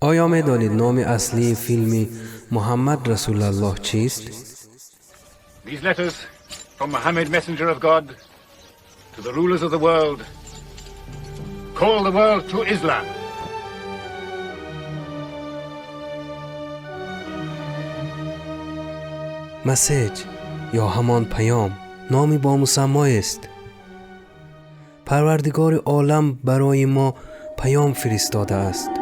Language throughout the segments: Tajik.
Оё медонед, номи аслии филми «Муҳаммад Расулаллоҳ» чист? These letters from Muhammad, messenger of God, to the rulers of the world, call the world to Islam. Message ё ҳамон паём номи бомусаммоест. Парвардигори олам барои мо паём фиристодааст.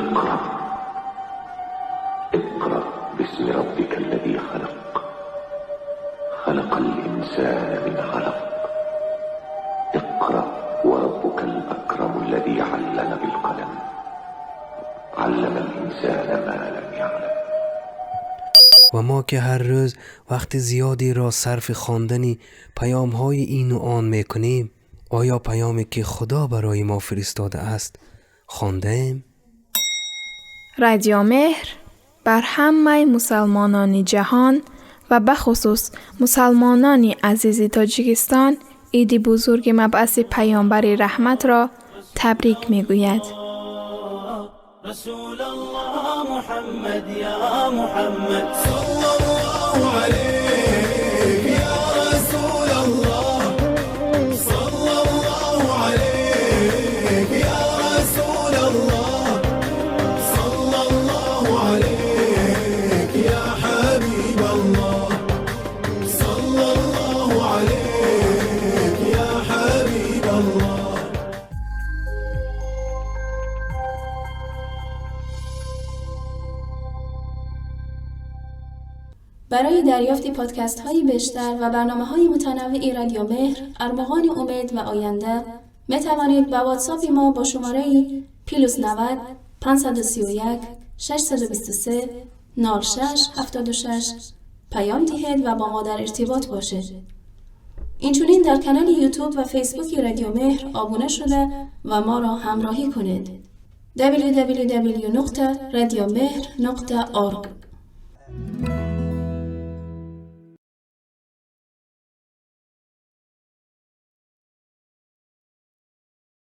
اقرأ اقرأ باسم ربك الذي خلق، خلق الإنسان من علق. اقرأ وربك الأكرم الذي علم بالقلم، علم الإنسان ما لم يعلم. Ва мо, ки ҳар рӯз вақти зиёдеро сарфи хондани паёмҳои ину он мекунем, оё паёме, ки Худо барои мо фиристодааст, хондаем? Радио Меҳр бар ҳамаи мусалмонони ҷаҳон ва бахусус мусалмонони азизи Тоҷикистон иди бузурги мабъаси Паёмбари раҳматро табрик мегӯяд. رسول الله محمد يا محمد، صلى الله عليك يا رسول الله، صلى الله عليك يا رسول الله، صلى الله عليك يا حبيب الله، صلى الله عليك يا حبيب الله. برای دریافت پادکست های بیشتر و برنامه های متنوع رادیو مهر، ارمغان امید و آینده، می توانید با واتساپ ما با شماره plus 90 531 623 06 76 پیام دهید و با ما در ارتباط باشید. اینچنین در کانال یوتیوب و فیسبوک رادیو مهر آبونه شده و ما را همراهی کنید. www.radiomehr.org.